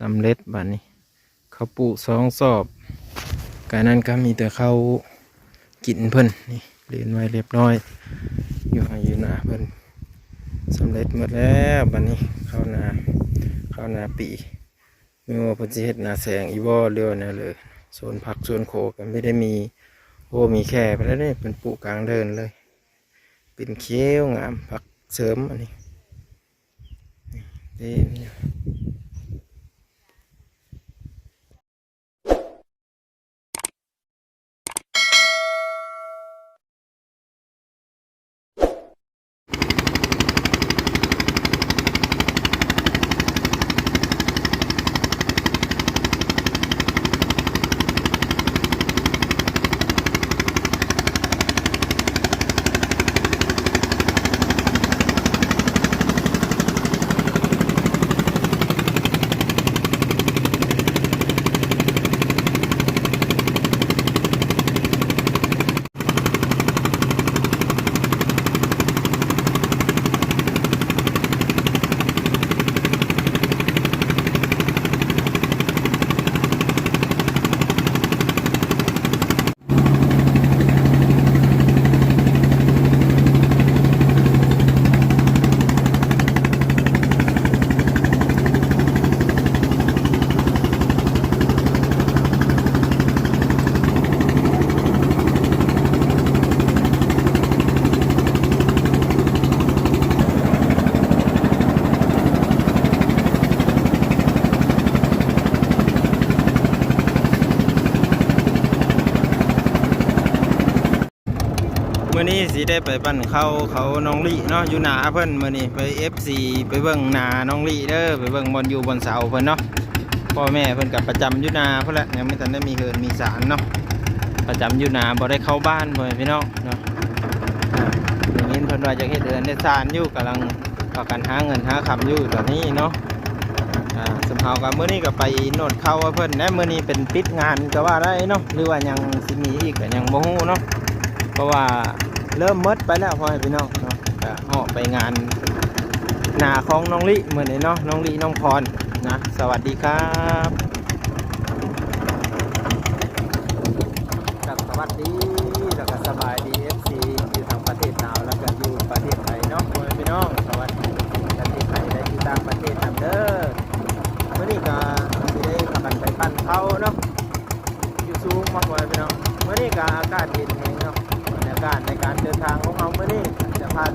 ສຳເລັດບາດນີ້ ເຂົ້າປູກສອງສອບ ກາຍນັ້ນກໍມີແຕ່ເຂົ້າກິນເພິ່ນ ນີ້ ລຽນໄວ້ລຽບຮ້ອຍ ຢູ່ໄຮ່ຢູ່ນາເພິ່ນ ສຳເລັດໝົດແລ້ວບາດນີ້ ເຂົ້ານາ ເຂົ້ານາປີ. ບໍ່ຮູ້ວ່າເພິ່ນຊິເຮັດນາແຊງອີກບໍ່ ຫຼືວ່າແນວໃດ. ສວນຜັກສວນໂຄກໍມີໄດ້ມີ ໂອ້ ມີແຄ່ໄປແລ້ວເດ້ ເພິ່ນປູກກາງເດີ່ນເລີຍ ເປັນຂຽວງາມ ຜັກເສີມອັນນີ້ ນີ້ ເຕັມຢູ່. ມື້ນີ້ຊິໄດ້ໄປປັ້ນເຂົ້າເຂົານ້ອງລິເນາະ ຢູ່ນາເພິ່ນ. ມື້ນີ້ໄປເອັບຊີ ໄປເບິ່ງນານ້ອງລິເດີ ໄປເບິ່ງບ່ອນຢູ່ບ່ອນເຊົາເພິ່ນເນາະ. ພໍ່ແມ່ເພິ່ນກໍປະຈຳຢູ່ນາພຸ້ນແຫຼະ ຍັງບໍ່ທັນໄດ້ມີເຮືອນມີຊານເນາະ ປະຈຳຢູ່ນາ ບໍ່ໄດ້ເຂົ້າບ້ານ ພໍ່ແມ່ພີ່ນ້ອງເນາະ. ອ່າ ໄດ້ຍິນເພິ່ນວ່າຢາກເຮັດເຮືອນເຮັດຊານຢູ່ ກຳລັງ ພາກັນຫາເງິນຫາຄຳຢູ່ຕອນນີ້ເນາະ. ອ່າ ຊຸມເຮົາກໍມື້ນີ້ກໍໄປໂນດເຂົ້າໃຫ້ເພິ່ນແຫຼະ ມື້ນີ້ເປັນປິດງານກໍວ່າໄດ້ເນາະ ຫຼືວ່າຍັງຊິມີອີກກໍຍັງບໍ່ຮູ້ເນາະ ເພາະວ່າເລີ່ມໝົດໄປແລ້ວ ພໍ່ແມ່ພີ່ນ້ອງເນາະ. ກໍເອາະໄປງານນາຂອງນ້ອງລິມື້ນີ້ເນາະ ນ້ອງລິ ນ້ອງພອນນະ. ສະຫວັດດີຄັບ. ກະສະຫວັດດີ ແລ້ວກະສະບາຍດີ ເອັຟຊີ ຢູ່ທາງປະເທດລາວ ແລ້ວກະຢູ່ປະເທດໄທເນາະ ພໍ່ແມ່ພີ່ນ້ອງ. ສະຫວັດດີ ເອັຟຊີ ປະເທດໄທ ແລະ ຢູ່ຕ່າງປະເທດນຳເດີ. ມື້ນີ້ກະຊິໄດ້ພາກັນໄປປັ້ນເຂົ້າເນາະ ຢູ່ສູງເນາະ ພໍ່ແມ່ພີ່ນ້ອງ. ມື້ນີ້ກະອາກາດເຢັນແຮງເນາະ. ບັນຍາກາດໃນການເດີນທາງຂອງເຮົາມື້ນີ້ຈະຜ່ານ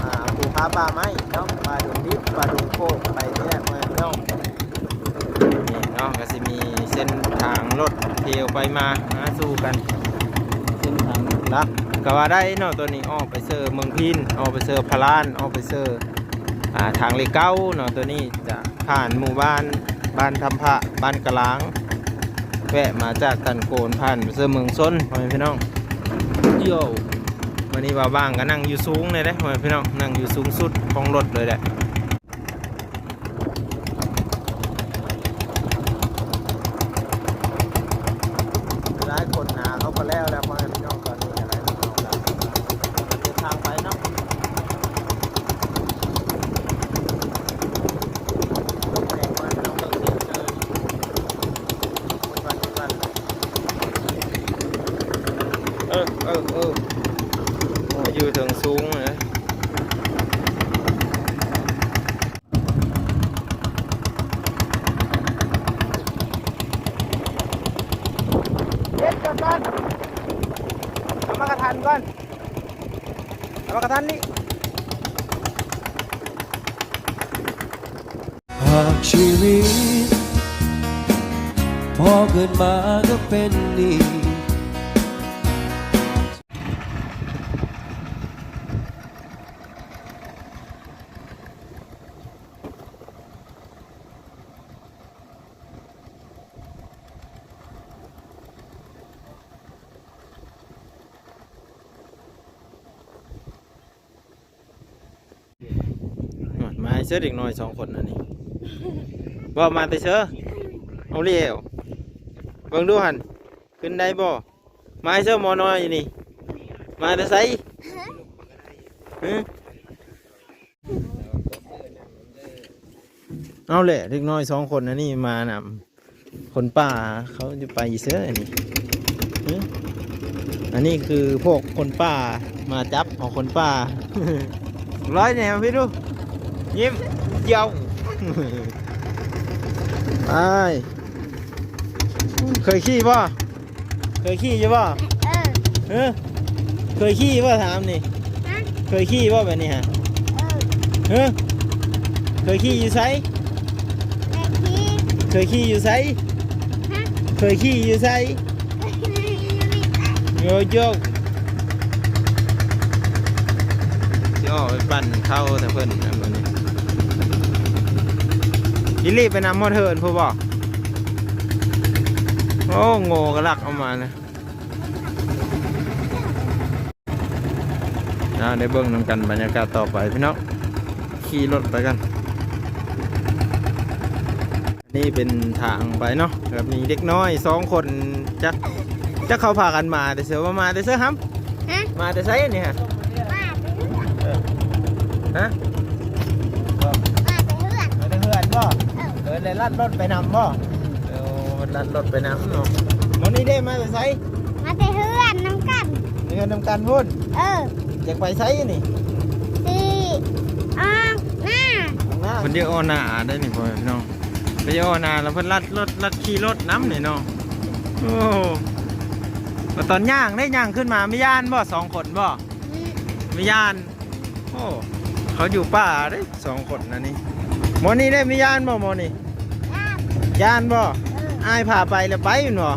ອ່າ ພູຜາປ່າໄມ້ເນາະ ປ່າດົງດິບ ປ່າດົງໂຄກ ໄປນີ້ແຫຼະ ພໍ່ແມ່ພີ່ນ້ອງ. ນີ້ເນາະ ກໍຊິມີເສັ້ນທາງລົດທຽວໄປມາຫາສູ່ກັນ ເສັ້ນທາງຫຼັກກໍວ່າໄດ້ເນາະ. ຕົວນີ້ອອກໄປເຊີເມືອງພີນ ອອກໄປເຊີພະລານ ອອກໄປເຊີ ອ່າ ທາງເລກເກົ້າເນາະ. ຕົວນີ້ຈະຜ່ານໝູ່ບ້ານ ບ້ານທຳພະ ບ້ານກະລາງ ແວະມາຈາກຕັນໂກນ ຜ່ານໄປເຊີເມືອງຊົນ ພໍ່ແມ່ພີ່ນ້ອງ. ໂຢ ມື້ນີ້ບ່າວບາງກໍນັ່ງຢູ່ສູງເລີຍເດ້ ພໍ່ແມ່ພີ່ນ້ອງ ນັ່ງຢູ່ສູງສຸດຂອງລົດເລີຍແຫຼະ. ຫຼາຍຄົນນາເຂົາກໍແລ້ວແລ້ວ ພໍ່ແມ່ພີ່ນ້ອງ. ຕອນນີ້ກໍຫຼາຍຄົນເຂົາກໍເດີນທາງໄປເນາະ. ລົມແຮງ ພໍ່ແມ່ພີ່ນ້ອງ ເບິ່ງເດີ ເດີ ເອີ ເອີ ເອີ ໂອ້ ຢູ່ເທິງສູງເລີຍ. ເກັບກ່ອນ ເອົາມາກະທັນກ່ອນ ເອົາມາກະທັນນີ້. ຫາກຊີວິດພໍເກີດມາກໍເປັນນີ້. ມາໃຫ້ເຊີເດັກນ້ອຍສອງຄົນອັນນີ້ ເວົ້າມາແຕ່ເຊີ ເອົາແລ້ວ ເບິ່ງດູຫັ້ນ ຂຶ້ນໄດ້ບໍ່? ມາໃຫ້ເຊີໝໍນ້ອຍນີ້ ມາແຕ່ໃສ? ຮະ? ເອົາແຫຼະ ເດັກນ້ອຍສອງຄົນອັນນີ້ມານຳ ຄົນປ່າເຂົາຈະໄປໃສອັນນີ້? ຫຶ? ອັນນີ້ຄືພວກຄົນປ່າມາຈັບເອົາຄົນປ່າ. ຮ້ອຍແນວພີ່ດູ ຍິ້ມ ເຍົາ ອ້າຍ ເຄີຍຂີ່ບໍ່? ເຄີຍຂີ່ຢູ່ບໍ່? ເອີ ຫຶ? ເຄີຍຂີ່ບໍ່? ຖາມນີ້ ຮະ? ເຄີຍຂີ່ບໍ່ແບບນີ້ຫະ? ເອີ ຫຶ? ເຄີຍຂີ່ຢູ່ໃສ? ເຄີຍຂີ່ ເຄີຍຂີ່ຢູ່ໃສ? ຮະ? ເຄີຍຂີ່ຢູ່ໃສ? ໂຍໂຍ ຊິອອກໄປປັ່ນເຂົ້າແຕ່ເພິ່ນນະມື້ນີ້ ອີ່ຫຼີ່ໄປນຳຮອດເຮືອນພຸ້ນບໍ່? ໂອ້ ໂງ່ກະລັກອອກມາເລີຍ. ອ່າ ໄດ້ເບິ່ງນຳກັນບັນຍາກາດຕໍ່ໄປພີ່ນ້ອງ ຂີ່ລົດໄປກັນ. ນີ້ເປັນທາງໄປເນາະ ແບບມີເດັກນ້ອຍສອງຄົນ ຈັກ ຈັກເຂົາພາກັນມາແຕ່ເຊີ ວ່າມາແຕ່ເຊີຫຳ? ຮະ? ມາແຕ່ໃສນີ້ຫະ? ມາແຕ່ເຮືອນ ເອີ ຮະ? ມາແຕ່ເຮືອນ ມາແຕ່ເຮືອນບໍ່? ເອີ ເອີ ແລ້ວລັດລົດໄປນຳບໍ່? ເອີ ລັດລົດໄປນຳເນາະ. ມື້ນີ້ເດ້ມາແຕ່ໃສ? ມາແຕ່ເຮືອນນຳກັນ ເຮືອນນຳກັນພຸ້ນ. ເອີ ຢາກໄປໃສນີ້? ຊິອອກນາ ອອກນາ ເພິ່ນຈະອອກນາໄດ້ນີ້ ພໍ່ແມ່ພີ່ນ້ອງ ໄປອອກນາແລ້ວເພິ່ນລັດລົດ ລັດຂີ່ລົດນຳນີ້ເນາະ. ໂອ້ ຕອນຍ່າງເດ້ ຍ່າງຂຶ້ນມາ ມີຢ້ານບໍ່ ສອງຄົນບໍ່? ອືມ ມີຢ້ານ. ໂອ້ ເຂົາຢູ່ປ່າເດ້ສອງຄົນອັນນີ້. ໝໍນີ້ໄດ້ມີຢ້ານບໍ່ ໝໍນີ້? ຢ້ານ ຢ້ານບໍ່? ເອີ ອ້າຍພາໄປແລ້ວໄປແມ່ນບໍ່?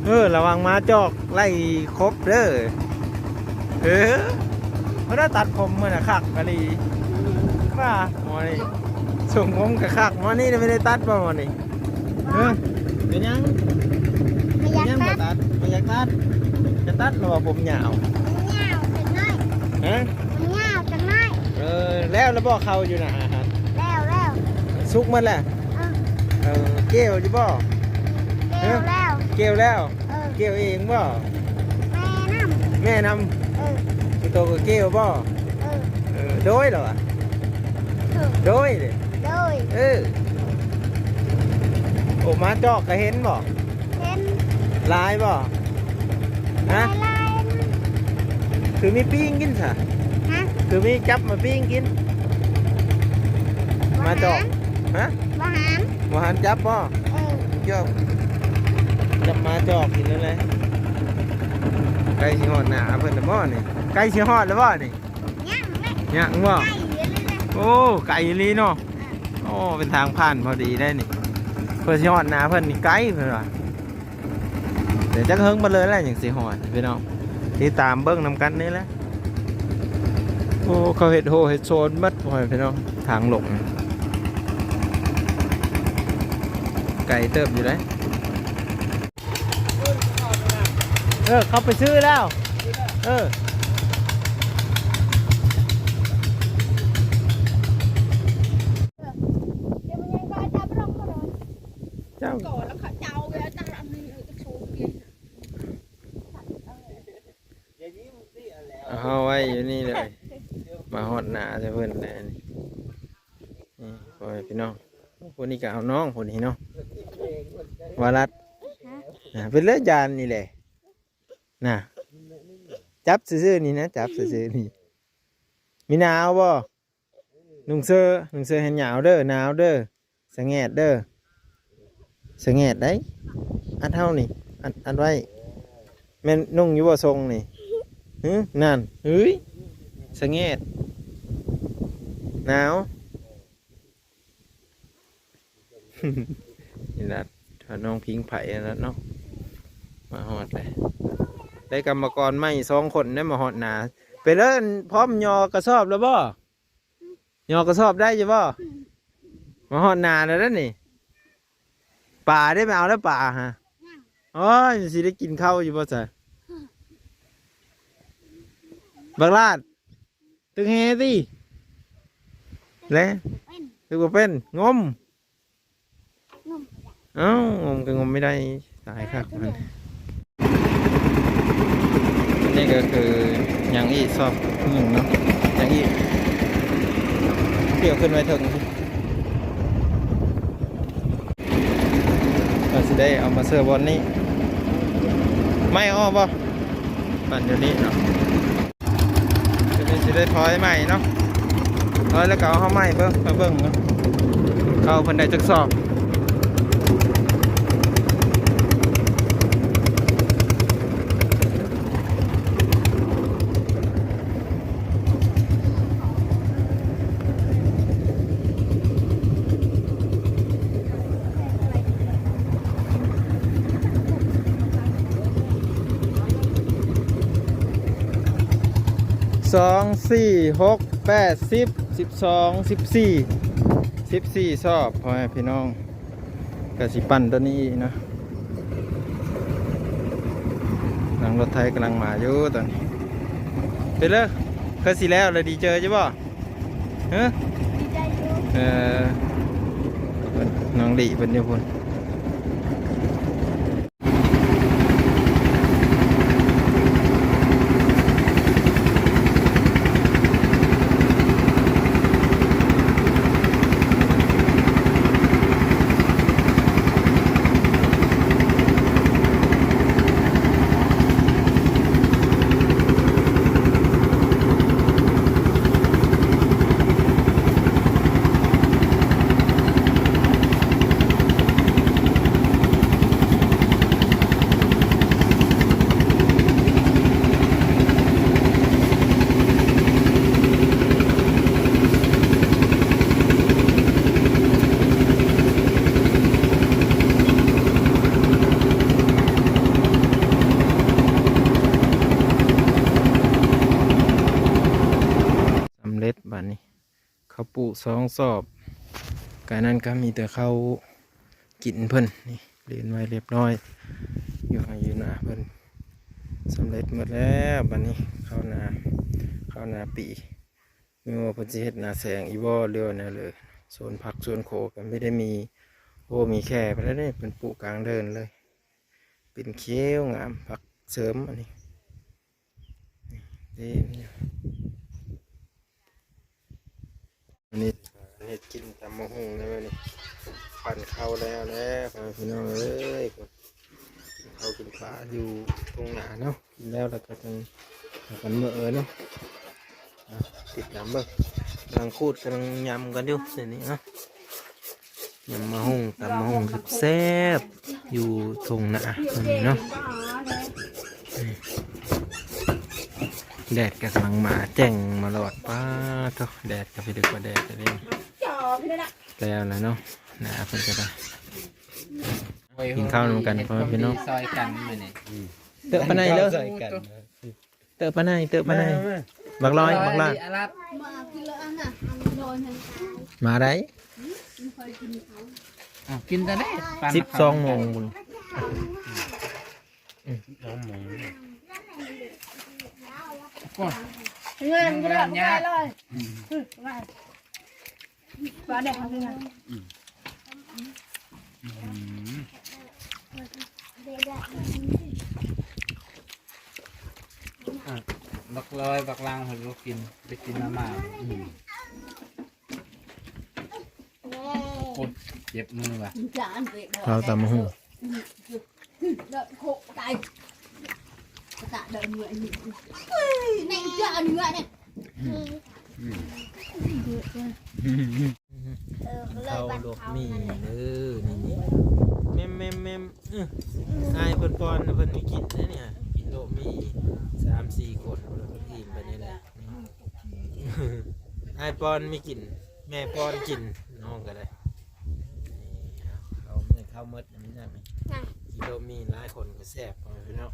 ເອີ ເອີ ລະວັງໝາຈອກໄລ່ຄົບເດີ. ເອີ ເພິ່ນຕັດຜົມມື້ນະ ຄັກອີ່ຫຼີວ່າ ໝໍນີ້ ຊົງຜົມກະຄັກ. ໝໍນີ້ໄດ້ ໄດ້ຕັດບໍ່ ໝໍນີ້? ເອີ ເປັນຫຍັງ? ບໍ່ຢາກຕັດ ບໍ່ຢາກຕັດ ຈະຕັດ ຫຼືວ່າຜົມຍາວ? ຍາວຈັກໜ້ອຍ ຮະ? ຍາວຈັກໜ້ອຍ. ເອີ ແລ້ວລະບໍ່ ເຂົ້າຢູ່ນະ? ອາຫານ ແລ້ວ ແລ້ວ ສຸກໝົດແລ້ວ. ເອີ ເອີ ກ່ຽວຢູ່ບໍ່? ກ່ຽວແລ້ວ ກ່ຽວແລ້ວ. ເອີ ກ່ຽວເອງບໍ່? ແມ່ນຳ ແມ່ນຳ. ເອີ ສຸໂຕກໍກ່ຽວບໍ່? ເອີ ເອີ ໂດຍລະວະ ໂດຍ ໂດຍເດ້ ໂດຍ. ເອີ ໂອ້ ໝາຈອກກະເຫັນບໍ່? ເຫັນ. ຫຼາຍບໍ່? ຮະ? ຫຼາຍໆ. ຄືມີປີ້ງກິນຊະ? ຮະ? ຄືມີຈັບມາປີ້ງກິນ? ໝາຈອກ ຮະ? ບໍ່ຫັນ ບໍ່ຫັນຈັບບໍ່? ເອີ ເຈົ້າ ຈັບໝາຈອກກິນແລ້ວແຫຼະ. ໃກ້ຊິຮອດໜ້າເພິ່ນແລ້ວບໍ່ນີ້? ໃກ້ຊິຮອດແລ້ວບໍ່ນີ້? ຍັງເລີຍ ຍັງບໍ່? ໃກ້ຢູ່ເລີຍ ໂອ້ ໄກອີ່ຫຼີເນາະ. ເອີ ໂອ້ ເປັນທາງຜ່ານພໍດີໄດ໋ນີ້ ເພື່ອຊິຮອດໜ້າເພິ່ນນີ້ໄກເພິ່ນວ່າ. ແຕ່ຈັກເຫິງປານໃດແຫຼະ ຈັ່ງຊິຮອດພີ່ນ້ອງ ຕິດຕາມເບິ່ງນຳກັນນີ້ແຫຼະ. ໂອ້ ເຂົາເຮັດໂຮເຮັດໂຊນໝົດ ພໍ່ແມ່ພີ່ນ້ອງ ທາງລົງ ໄກເຕີບຢູ່ເດ້. ເອີ ເຂົາໄປຊື້ແລ້ວ ເອີ. ເຈົ້າ ເອົາເຮົາໄວ້ຢູ່ນີ້ເລີຍ ມາຮອດໜ້າໃສ່ເພິ່ນແລ້ວນີ້. ນີ້ ພໍ່ແມ່ພີ່ນ້ອງ ຜູ້ນີ້ກໍເອົານ້ອງຜູ້ນີ້ເນາະ ວາລັດ. ຮະ? ອ່າ ເປັນເລື່ອງຢ້ານນີ້ແຫຼະ ນະ ຈັບຊື່ໆນີ້ນະ ຈັບຊື່ໆນີ້. ມີໜາວບໍ່? ນຸ່ງເສື້ອ ນຸ່ງເສື້ອແຂນຍາວເດີ ໜາວເດີ ສະແງດເດີ ສະແງດໄດ໋. ອັດເຮົານີ້ ອັດ ອັດໄວ້. ແມ່ນນຸ່ງຢູ່ບໍ່ຊົງນີ້? ຫື? ນັ້ນ ເຮີ້ຍ ສະແງດ ໜາວ. ນີ້ລະ ຖ້ານ້ອງພິງໃຜຫັ້ນລະເນາະ ມາຮອດແລ້ວ ໄດ້ກຳມະກອນໃໝ່ສອງຄົນໄດ້ມາຮອດໜ້າ. ເປັນເອີ້ນ ພ້ອມຍໍກະສອບແລ້ວບໍ່? ຍໍກະສອບໄດ້ຢູ່ບໍ່? ມາຮອດໜ້າແລ້ວເດ້ນີ້. ປາເດ້ ໄປເອົາແລ້ວປາຫະ? ໂອ້ຍ ຊິໄດ້ກິນເຂົ້າຢູ່ບໍ່ຊະ? ບັກຫຼາດ ຕຶກແຫຕິ ແລະ ຕຶກບໍ່ເປັນ ງົມ. ງົມ ເອົ້າ ງົມກໍງົມບໍ່ໄດ້ ຕາຍຄັກມັນ. ນີ້ກໍຄືຍັງອີກຊອກໜຶ່ງເນາະ ຍັງອີກ ດຽວຂຶ້ນໄວ້ເທິງ. ຊິໄດ້ເອົາມາເສີບບ່ອນນີ້ ໄມ້ອອກບໍ່? ປັ່ນຢູ່ນີ້ເນາະ ຈະໄດ້ ຊິໄດ້ຖອຍໄມ້ເນາະ ຖອຍແລ້ວກໍເອົາເຮົາໄມ້ເບິ່ງ ມາເບິ່ງເນາະ ເຂົາເພິ່ນໄດ້ຈັກສອບ. ສອງ ສີ່ ຫົກ ແປດ ສິບ ສິບສອງ ສິບສີ່ ສິບສີ່ສອບ ພໍ່ແມ່ພີ່ນ້ອງ. ກະຊິປັ່ນຕົວນີ້ອີກເນາະ ຫຼັງລົດໄຖກຳລັງມາຢູ່ຕອນນີ້. ເປັນເລີ ຄືຊິແລ້ວລະ ດີເຈີຢູ່ບໍ່? ຮະ? ດີໃຈຢູ່. ເອີ ນ້ອງດີເພິ່ນຢູ່ພຸ້ນ. ສຳເລັດບາດນີ້ ເຂົ້າປູກສອງສອບ ກາຍນັ້ນກໍມີແຕ່ເຂົ້າກິນເພິ່ນ ນີ້ ລຽນໄວ້ລຽບຮ້ອຍ ຢູ່ໄຮ່ຢູ່ນາເພິ່ນ ສຳເລັດໝົດແລ້ວບາດນີ້. ເຂົ້ານາ ເຂົ້ານາປີ ແມ່ນວ່າເພິ່ນຊິເຮັດນາແຊງອີກບໍ່ ຫຼືວ່າແນວໃດ? ສວນຜັກສວນໂຄກກໍມີໄດ້ມີ ໂອ້ ມີແຄ່ປານໃດເດ້ ເພິ່ນປູກກາງເດີ່ນເລີຍ ເປັນຂຽວງາມ ຜັກເສີມອັນນີ້. ນີ້ ອັນນີ້ເຮັດກິນຕຳບັກຫຸ່ງແລ້ວນີ້ ປັ້ນເຂົ້າແລ້ວແຫຼະ ພໍ່ແມ່ພີ່ນ້ອງເອີຍ. ເຂົ້າກິນປາຢູ່ທົ່ງນາເນາະ ກິນແລ້ວ ແລ້ວກໍຈັ່ງພາກັນເມືອເນາະ. ອ່ະ ຕິດຕາມເບິ່ງ ກຳລັງຂູດ ກຳລັງຍຳກັນຢູ່ ດຽວນີ້ເນາະ. ຍຳມະຫຸ່ງ ຕຳມະຫຸ່ງແຊບໆ ຢູ່ທົ່ງນາເພິ່ນນີ້ເນາະ. ແດດກໍກຳລັງມາແຈ້ງມາຫຼອດ ປາໂທ້ ແດດກໍໄປດຶກວ່າແດດເດ້. ແລ້ວລະເນາະ ໜ້າເພິ່ນກໍໄດ້ ກິນເຂົ້ານຳກັນ ພໍ່ແມ່ພີ່ນ້ອງ ຊ່ອຍກັນມື້ນີ້. ເຕີບປານໃດເດີ ເຕີບປານໃດ ເຕີບປານໃດ ບັກລອຍ ບັກລອຍ ມາໄດ້. ອ້າວ ກິນແຕ່ໃດ ສິບສອງໂມງພຸ້ນ. ໂອ້ຍ ເງິນບໍ່ໄດ້ເອົາໄປເລີຍ. ອືມ ປາແດກເອົາໄປ. ອືມ ອ່ະ ບັກລອຍ ບັກລາງເພິ່ນບໍ່ກິນ ໄປກິນມາມ່າ. ອືມ ໂອ້ຍ ເຈັບມືວ່ະ ເຂົ້າຕຳບັກຫຸ່ງ. ເຂົ້າລວກໝີ່ເດີ ນີ້ ນີ້ ແມ່ມໆໆ. ເອີ ອ້າຍເພິ່ນປ້ອນ ເພິ່ນມີກິນເດ້ນີ້ ກິນລວກໝີ່ສາມສີ່ຄົນ ເພິ່ນອີ່ມໄປນີ້ແຫຼະ. ອ້າຍປ້ອນມີກິນ ແມ່ປ້ອນກິນ ນ້ອງກໍໄດ້. ເຂົ້າ ເຂົ້າໝົດ ມີຫຍັງນີ້ ກິນໂລມີຫຼາຍຄົນກໍແຊບ ພໍ່ແມ່ພີ່ນ້ອງ.